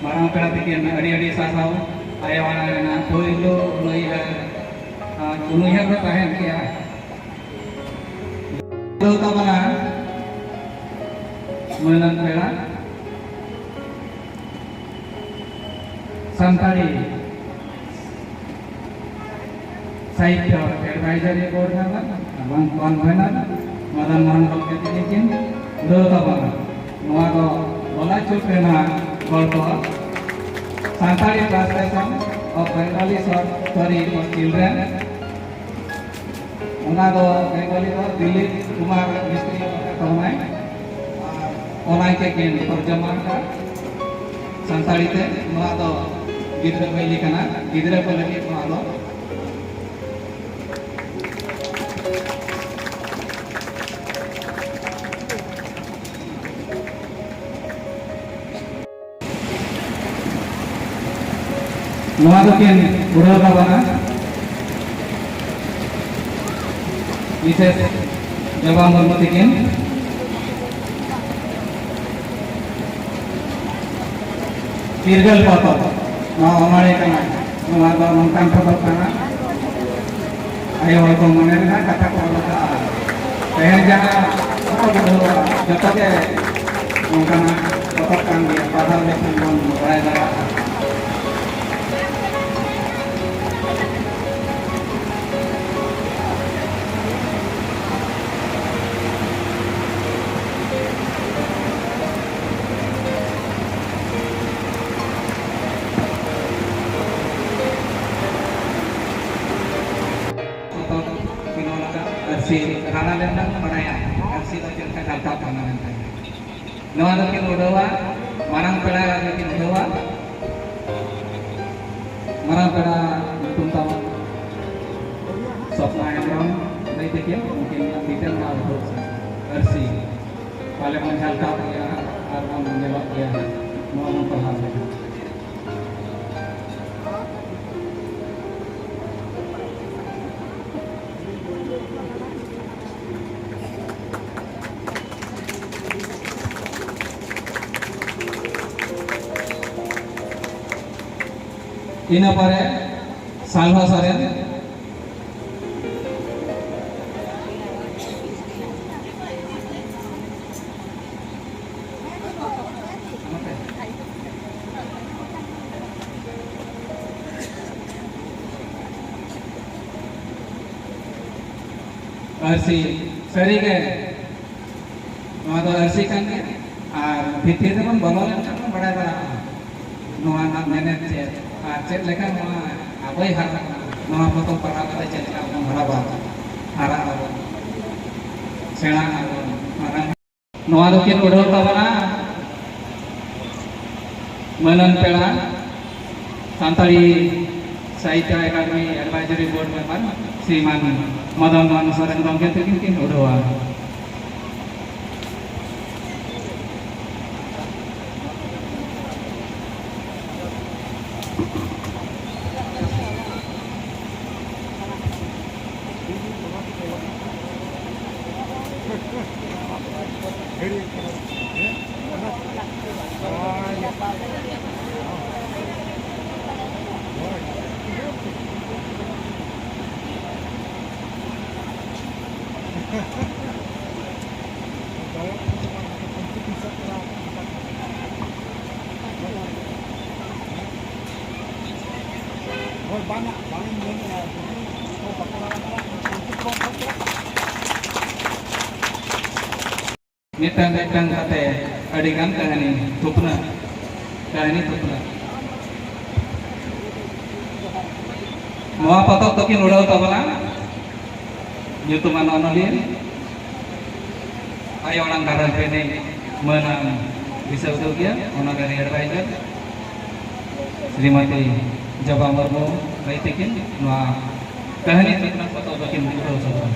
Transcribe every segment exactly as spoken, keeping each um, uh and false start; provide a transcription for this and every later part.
ᱢᱟᱨᱟᱝ ᱯᱮᱲᱟ ᱛᱤᱠᱤᱱ ᱟᱹᱰᱤ ᱟᱹᱰᱤ ᱥᱟᱨᱦᱟᱣ᱾ ᱟᱭᱳ ᱟᱲᱟᱝ ᱨᱮᱱᱟᱜ ᱯᱳᱭᱞᱳ ᱩᱱᱩᱭᱦᱟᱹᱨ, ᱟᱨ ᱩᱱᱩᱭᱦᱟᱹᱨ ᱫᱚ ᱛᱟᱦᱮᱱ ᱜᱮᱭᱟ᱾ ᱫᱚ ᱛᱟᱵᱚᱱᱟ ᱢᱟᱹᱱᱟᱱ ᱯᱮᱲᱟ ᱥᱟᱱᱛᱟᱲᱤ ᱥᱟᱦᱤᱛᱭᱚ ᱮᱰᱵᱟᱭᱡᱟᱨᱤ ᱵᱳᱨᱰ ᱨᱮᱱᱟᱜ ᱮᱵᱚᱝ ᱠᱚᱱᱵᱷᱮᱱᱟᱨ ᱢᱚᱫᱚᱱ ᱢᱳᱦᱚᱱ ᱜᱚᱢᱠᱮ ᱛᱤᱠᱤᱱ ᱠᱤᱱ ᱩᱰᱷᱟᱹᱣ ᱛᱟᱵᱚᱱᱟ᱾ ᱱᱚᱣᱟ ᱫᱚ ᱵᱚᱞᱟ ᱪᱩᱴ ᱨᱮᱱᱟᱜ ᱜᱚᱞᱯᱚ, Santali Translation of Bengali Short Story for Children᱾ ᱚᱱᱟ ᱫᱚ ᱵᱮᱝᱜᱚᱞᱤ ᱫᱚ ᱫᱤᱞᱤᱯ ᱠᱩᱢᱟᱨ ᱢᱤᱥᱛᱨᱤ ᱜᱚᱢᱠᱮ ᱛᱟᱵᱚᱱᱟᱭ᱾ ᱟᱨ ᱚᱱᱟ ᱜᱮ ᱠᱤᱱ ᱛᱚᱨᱡᱚᱢᱟ ᱟᱠᱟᱫ ᱥᱟᱱᱛᱟᱲᱤ ᱛᱮ᱾ ᱱᱚᱣᱟ ᱫᱚ ᱜᱤᱫᱽᱨᱟᱹ ᱵᱤᱞᱤ ᱠᱟᱱᱟ, ᱜᱤᱫᱽᱨᱟᱹ ᱠᱚ ᱞᱟᱹᱜᱤᱫ ᱱᱚᱣᱟ ᱫᱚ᱾ ᱱᱚᱣᱟ ᱫᱚᱠᱤᱱ ᱩᱰᱷᱟᱹᱣ ᱛᱟᱵᱚᱱᱟ ᱢᱤᱥᱮᱥ ᱡᱚᱵᱟ ᱢᱩᱨᱢᱩ ᱛᱤᱠᱤᱱ᱾ ᱪᱤᱨᱜᱟᱹᱞ ᱯᱚᱛᱚᱵ, ᱱᱚᱣᱟ ᱚᱱᱚᱬᱦᱮ ᱠᱟᱱᱟ᱾ ᱱᱚᱣᱟ ᱫᱚ ᱱᱚᱝᱠᱟᱱ ᱯᱚᱛᱚᱵ ᱠᱟᱱᱟ, ᱟᱭᱳ ᱦᱚᱲ ᱠᱚ ᱢᱚᱱᱮ ᱨᱮᱱᱟᱜ ᱠᱟᱛᱷᱟ ᱠᱚ ᱚᱞ ᱟᱠᱟᱫᱼᱟ᱾ ᱛᱮᱦᱮᱧ ᱡᱟᱦᱟᱸ ᱯᱚᱛᱚᱵ ᱩᱰᱷᱟᱹᱣᱟ, ᱡᱚᱛᱚ ᱜᱮ ᱱᱚᱝᱠᱟᱱᱟᱜ ᱯᱚᱛᱚᱵ ᱠᱟᱱ ᱜᱮᱭᱟ, ᱯᱟᱲᱦᱟᱣ ᱞᱮᱠᱷᱟᱱ ᱵᱚᱱ ᱵᱟᱲᱟᱭ ᱫᱟᱲᱮᱭᱟᱜᱼᱟ᱾ ᱯᱚᱛᱚᱵ ᱠᱤᱱ ᱚᱞ ᱟᱠᱟᱫ ᱟᱹᱨᱥᱤ ᱨᱟᱲᱟ ᱞᱮᱱᱠᱷᱟᱱ ᱵᱟᱲᱟᱭᱟ, ᱟᱹᱨᱥᱤ ᱫᱚ ᱪᱮᱫ ᱞᱮᱠᱟ ᱰᱟᱞᱴᱟᱜ ᱠᱟᱱᱟ ᱢᱮᱱᱛᱮ᱾ ᱱᱚᱣᱟ ᱫᱚᱠᱤᱱ ᱩᱰᱷᱟᱹᱣᱟ, ᱢᱟᱨᱟᱝ ᱯᱮᱲᱟ ᱫᱚᱠᱤᱱ ᱩᱰᱷᱟᱹᱣᱟ᱾ ᱢᱟᱨᱟᱝ ᱯᱮᱲᱟ ᱧᱩᱛᱩᱢ ᱛᱟᱵᱚᱱ ᱥᱚᱯᱱᱟ ᱦᱮᱢᱵᱨᱚᱢ ᱫᱟᱹᱭ ᱛᱟᱹᱠᱤᱱ, ᱩᱱᱠᱤᱱ ᱢᱤᱫᱴᱮᱱ ᱱᱚᱣᱟ ᱩᱰᱷᱟᱹᱣ ᱟᱹᱨᱥᱤ ᱯᱟᱞᱮ ᱵᱚᱱ ᱡᱷᱟᱞᱠᱟᱣ ᱜᱮᱭᱟ ᱟᱨ ᱵᱚᱱ ᱧᱮᱞᱚᱜ ᱜᱮᱭᱟ᱾ ᱱᱚᱣᱟ ᱵᱚᱱ ᱯᱟᱲᱦᱟᱣ ᱞᱮᱠᱷᱟᱱ ᱤᱱᱟᱹ ᱯᱚᱨᱮ ᱥᱟᱞᱵᱷᱟ ᱥᱚᱨᱮᱱ᱾ ᱟᱹᱨᱥᱤ, ᱥᱟᱹᱨᱤᱜᱮ ᱱᱚᱣᱟ ᱫᱚ ᱟᱹᱨᱥᱤ ᱠᱟᱱ ᱜᱮᱭᱟ᱾ ᱟᱨ ᱵᱷᱤᱛᱤᱨ ᱨᱮᱵᱚᱱ ᱵᱚᱞᱚ ᱞᱮᱱᱠᱷᱟᱱ ᱵᱚᱱ ᱵᱟᱲᱟᱭ ᱫᱟᱲᱮᱭᱟᱜᱼᱟ ᱱᱚᱣᱟ ᱨᱮᱱᱟᱜ ᱢᱮᱱᱮᱛ ᱪᱮᱫ ᱟᱨ ᱪᱮᱫ ᱞᱮᱠᱟ ᱱᱚᱣᱟ ᱟᱵᱚᱭ ᱦᱟᱨᱟ ᱠᱟᱱᱟ᱾ ᱱᱚᱣᱟ ᱯᱚᱛᱚᱵ ᱯᱟᱲᱦᱟᱣ ᱠᱟᱛᱮ ᱪᱮᱫ ᱞᱮᱠᱟ ᱵᱚᱱ ᱦᱟᱨᱟ ᱵᱟᱲᱟᱜᱼᱟ, ᱦᱟᱨᱟᱜ ᱟᱵᱚᱱ, ᱥᱮᱬᱟᱜ ᱟᱵᱚᱱ, ᱢᱟᱨᱟᱝ ᱱᱚᱣᱟ ᱫᱚᱠᱤᱱ ᱩᱰᱷᱟᱹᱣ ᱛᱟᱵᱚᱱᱟ ᱢᱟᱹᱱᱟᱱ ᱯᱮᱲᱟ, Santali Sahitya Akademi advisory board member Sriman Madan Mohan Soren ᱜᱚᱢᱠᱮ ᱛᱟᱹᱠᱤᱱ ᱠᱤᱱ ᱩᱰᱷᱟᱹᱣᱟ᱾ ᱢᱤᱫᱴᱟᱝ ᱢᱤᱫᱴᱟᱝ ᱠᱟᱛᱮ ᱟᱹᱰᱤ ᱜᱟᱱ ᱠᱟᱹᱦᱱᱤ ᱛᱷᱩᱯᱱᱟᱹ, ᱠᱟᱹᱦᱱᱤ ᱛᱷᱩᱯᱱᱟᱹ᱾ ᱱᱚᱣᱟ ᱯᱚᱛᱚᱵ ᱫᱚᱠᱤᱱ ᱩᱰᱟᱹᱣ ᱛᱟᱵᱚᱱᱟ ᱧᱩᱛᱩᱢᱟᱱ ᱚᱱᱚᱞᱤᱭᱟᱹ, ᱟᱭᱳ ᱟᱲᱟᱝ ᱜᱷᱟᱨᱚᱸᱡᱽ ᱨᱤᱱᱤᱡ ᱢᱟᱹᱱᱟᱱ ᱫᱤᱥᱟᱹ ᱩᱫᱩᱜᱤᱭᱟᱹ, ᱚᱱᱚᱞᱤᱭᱟᱹ ᱮᱰᱵᱟᱭᱡᱟᱨ ᱥᱨᱤᱢᱚᱛᱤ ᱡᱚᱵᱟ ᱢᱩᱨᱢᱩ ᱞᱟᱹᱭ ᱛᱮᱠᱤᱱ ᱱᱚᱣᱟ ᱠᱟᱹᱦᱱᱤ ᱛᱷᱩᱯᱱᱟᱹ ᱯᱚᱛᱚᱵ ᱫᱚᱠᱤᱱ ᱩᱰᱟᱹᱣ ᱥᱚᱫᱚᱨᱟ᱾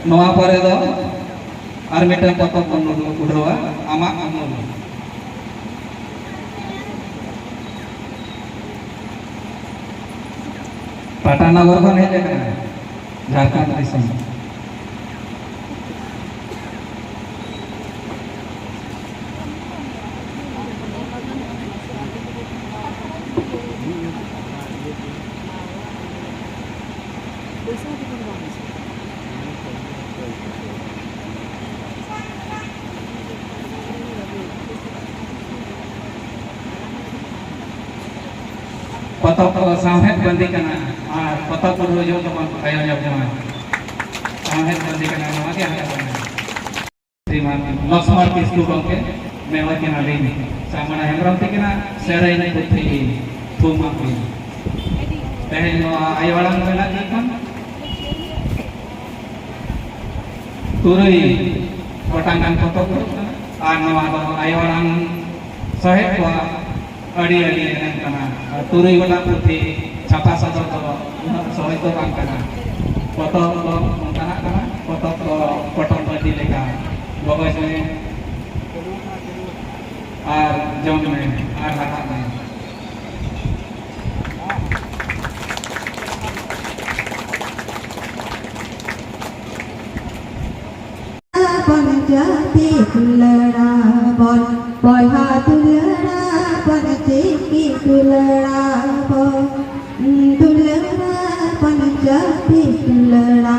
ᱱᱚᱣᱟ ᱯᱚᱨᱮ ᱫᱚ ᱟᱨ ᱢᱤᱫᱴᱟᱝ ᱯᱚᱛᱚᱵ ᱵᱚᱱ ᱩᱰᱩ-, ᱩᱰᱷᱟᱹᱣᱟ, ᱟᱢᱟᱜ ᱩᱢᱩᱞ᱾ ᱴᱟᱴᱟᱱᱚᱜᱚᱨ ᱠᱷᱚᱱ ᱦᱮᱡ ᱟᱠᱟᱱᱟ, ᱡᱷᱟᱲᱠᱷᱚᱸᱰ ᱫᱤᱥᱚᱢ᱾ ᱯᱚᱛᱚᱵ ᱠᱚ ᱥᱟᱶᱦᱮᱫ ᱵᱟᱸᱫᱤ ᱠᱟᱱᱟ ᱟᱨ ᱯᱚᱛᱚᱵ ᱩᱰᱷᱟᱹᱣ ᱡᱚᱦᱚᱜ ᱫᱚᱵᱚᱱ ᱛᱟᱭᱚᱢ ᱧᱚᱜ ᱠᱟᱱᱟ᱾ ᱥᱟᱶᱦᱮᱫ ᱵᱟᱸᱫᱤ ᱠᱟᱱᱟ, ᱱᱚᱣᱟ ᱜᱮ ᱟᱞᱮ ᱠᱟᱱᱟ᱾ ᱥᱨᱤᱢᱟᱱ ᱞᱚᱠᱥᱢᱚᱬ ᱠᱤᱥᱠᱩ ᱜᱚᱢᱠᱮ ᱢᱮᱱ ᱠᱤᱱᱟᱞᱤᱧ, ᱥᱟᱢᱟᱱᱟ ᱦᱮᱢᱵᱨᱚᱢ ᱛᱤᱠᱤᱱᱟᱜ ᱥᱮᱨᱮᱧ ᱯᱩᱛᱷᱤ ᱛᱷᱩᱢᱟᱜ ᱵᱤᱱ᱾ ᱛᱮᱦᱮᱧ ᱱᱚᱣᱟ ᱟᱭᱳ ᱟᱲᱟᱝ ᱨᱮᱱᱟᱜ ᱜᱮ ᱠᱷᱟᱱ ᱛᱩᱨᱩᱭ ᱜᱚᱴᱟᱝ ᱜᱟᱱ ᱯᱚᱛᱚᱵ ᱦᱩᱭᱩᱜ ᱠᱟᱱᱟ᱾ ᱟᱨ ᱱᱚᱣᱟ ᱫᱚ ᱟᱭᱳ ᱟᱲᱟᱝ ᱥᱟᱶᱦᱮᱫ ᱠᱚᱣᱟᱜ ᱟᱹᱰᱤ ᱟᱹᱰᱤ ᱮᱱᱮᱢ ᱠᱟᱱᱟ᱾ ᱟᱨ ᱛᱩᱨᱩᱭ ᱜᱚᱴᱟᱝ ᱯᱩᱛᱷᱤ ᱪᱷᱟᱯᱟ ᱥᱚᱫᱚᱨ ᱫᱚ ᱩᱱᱟᱹᱜ ᱥᱚᱦᱚᱡ ᱫᱚ ᱵᱟᱝ ᱠᱟᱱᱟ᱾ ᱯᱚᱛᱚᱵ ᱫᱚ ᱚᱱᱠᱟᱱᱟᱜ ᱠᱟᱱᱟ, ᱯᱚᱛᱚᱵ ᱫᱚ ᱯᱚᱴᱚᱢ ᱵᱟᱹᱴᱤ ᱞᱮᱠᱟ ᱜᱚᱜᱚᱡ ᱢᱮ ᱟᱨ ᱡᱚᱢ ᱢᱮ ᱟᱨ ᱦᱟᱨᱟᱜ ᱢᱮ᱾ ᱵᱚᱱ ᱡᱟᱹᱛᱤ ᱫᱩᱞᱟᱹᱲᱟ ᱵᱚᱱ, ᱵᱚᱭᱦᱟ ᱫᱩᱞᱟᱹᱲᱟ ᱵᱚᱱ, ᱪᱤᱠᱤ ᱫᱩᱞᱟᱹᱲᱟ ᱵᱚᱱ, ᱫᱩᱞᱟᱹᱲᱟ ᱵᱚᱱ ᱡᱟᱹᱛᱤ ᱫᱩᱞᱟᱹᱲᱟ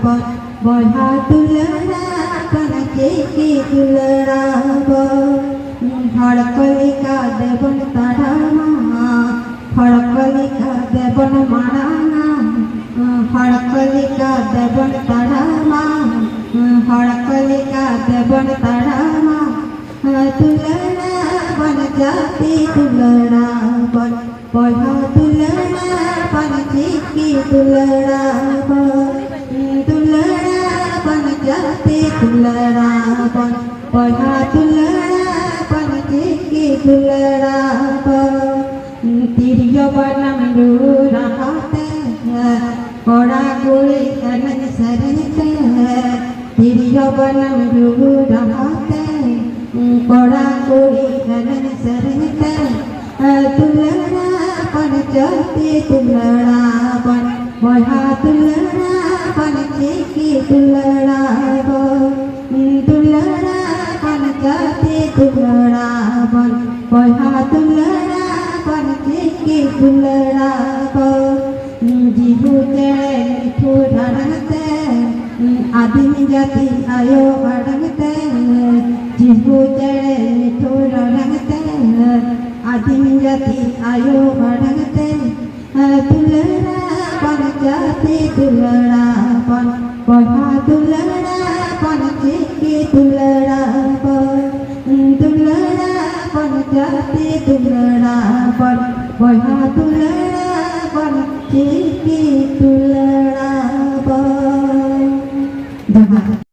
ᱵᱚᱱ, ᱵᱚᱭᱦᱟ ᱫᱩᱞᱟᱹᱲᱟ ᱵᱚᱱ, ᱪᱤᱠᱤ ᱫᱩᱞᱟᱹᱲᱟ ᱵᱚᱱ᱾ ᱦᱚᱲ ᱠᱚ ᱞᱮᱠᱟ ᱫᱮᱵᱚᱱ ᱛᱟᱲᱟᱢᱟ, ᱦᱚᱲ ᱠᱚ ᱞᱮᱠᱟ ᱫᱮᱵᱚᱱ ᱢᱟᱲᱟᱝᱟ, ᱦᱚᱲ ᱠᱚ ᱞᱮᱠᱟ ᱫᱮᱵᱚᱱ ᱛᱟᱲᱟᱢᱟ, ᱦᱚᱲ ᱠᱚ ᱞᱮᱠᱟ ᱫᱮᱵᱚᱱ ᱛᱟᱲᱟᱢᱟ᱾ ᱫᱩᱞᱟᱹᱲᱟ ᱵᱚᱱ ᱡᱟᱹᱛᱤ ᱫᱩᱞᱟᱹᱲᱟ ᱵᱚᱱ, ᱵᱚᱭᱦᱟ ᱫᱩᱞᱟᱹᱲᱟ ᱵᱚᱱ, ᱪᱤᱠᱤ ᱫᱩᱞᱟᱹᱲᱟ ᱵᱚᱱ, ᱫᱩᱞᱟᱹᱲᱟ ᱵᱚᱱ ᱡᱟᱹᱛᱤ ᱫᱩᱞᱟᱹᱲᱟ ᱵᱚᱱ, ᱵᱚᱭᱦᱟ ᱫᱩᱞᱟᱹᱲᱟ ᱵᱚᱱ, ᱪᱤᱠᱤ ᱫᱩᱞᱟᱹᱲᱟ ᱵᱚᱱ᱾ ᱛᱤᱨᱭᱳ ᱵᱟᱱᱟᱢ ᱨᱩ ᱨᱟᱦᱟ ᱛᱮ, ᱠᱚᱲᱟ ᱠᱩᱲᱤ ᱮᱱᱮᱡ ᱥᱮᱨᱮᱧ ᱛᱮ, ᱵᱟᱱᱟᱢ ᱨᱩ ᱨᱟᱦᱟ ᱛᱮ, ᱠᱚᱲᱟ ᱠᱩᱲᱤ ᱮᱱᱮᱡ ᱥᱮᱨᱮᱧ ᱛᱮ, ᱫᱩᱞᱟᱹᱲᱟ ᱵᱚᱱ ᱡᱟᱹᱛᱤ ᱫᱩᱞᱟᱹᱲᱟ ᱵᱚᱱ, ᱵᱚᱭᱦᱟ ᱫᱩᱞᱟᱹᱲᱟ ᱵᱚᱱ ᱪᱤᱠᱤ ᱫᱩᱞᱟᱹᱲᱟ ᱵᱚᱱ, ᱫᱩᱞᱟᱹᱲᱟ ᱵᱚᱱ ᱡᱟᱹᱛᱤ ᱫᱩᱞᱟᱹᱲᱟ ᱵᱚᱱ, ᱵᱚᱭᱦᱟ ᱫᱩᱞᱟᱹᱲᱟ ᱵᱚᱱ ᱪᱤᱠᱤ ᱫᱩᱞᱟᱹᱲᱟ ᱵᱚᱱ᱾ ᱡᱤᱦᱩ ᱪᱮᱬᱮ ᱢᱤᱴᱷᱩ ᱟᱲᱟᱝ ᱛᱮ, ᱟᱹᱫᱤᱢ ᱡᱟᱹᱛᱤ ᱟᱭᱳ ᱟᱲᱟᱝ ᱛᱮ, ᱡᱤᱦᱩ ᱪᱮᱬᱮ ᱢᱤᱴᱷᱩ ᱟᱲᱟᱝ ᱛᱮ, ᱟᱹᱫᱤᱢ ᱡᱟᱹᱛᱤ ᱟᱭᱳ ᱟᱲᱟᱝ ᱛᱮ, ᱫᱩᱞᱟᱹᱲᱟ ᱵᱚᱱ ᱡᱟᱹᱛᱤ ᱫᱩᱞᱟᱹᱲᱟ ᱵᱚᱱ, ᱵᱚᱭᱦᱟ ᱫᱩᱞᱟᱹᱲᱟ ᱵᱚᱱ ᱪᱤᱠᱤ ᱫᱩᱞᱟᱹᱲᱟ ᱵᱚᱱ, ᱫᱩᱞᱟᱹᱲᱟ ᱵᱚᱱ ᱡᱟᱹᱛᱤ ᱫᱩᱞᱟᱹᱲᱟ ᱵᱚᱱ, ᱵᱚᱭᱦᱟ ᱫᱩᱞᱟᱹᱲᱟ ᱵᱚᱱ ᱪᱤᱠᱤ ᱫᱩᱞᱟᱹᱲᱟ ᱵᱚᱱ᱾ ᱡᱚᱦᱟᱨ᱾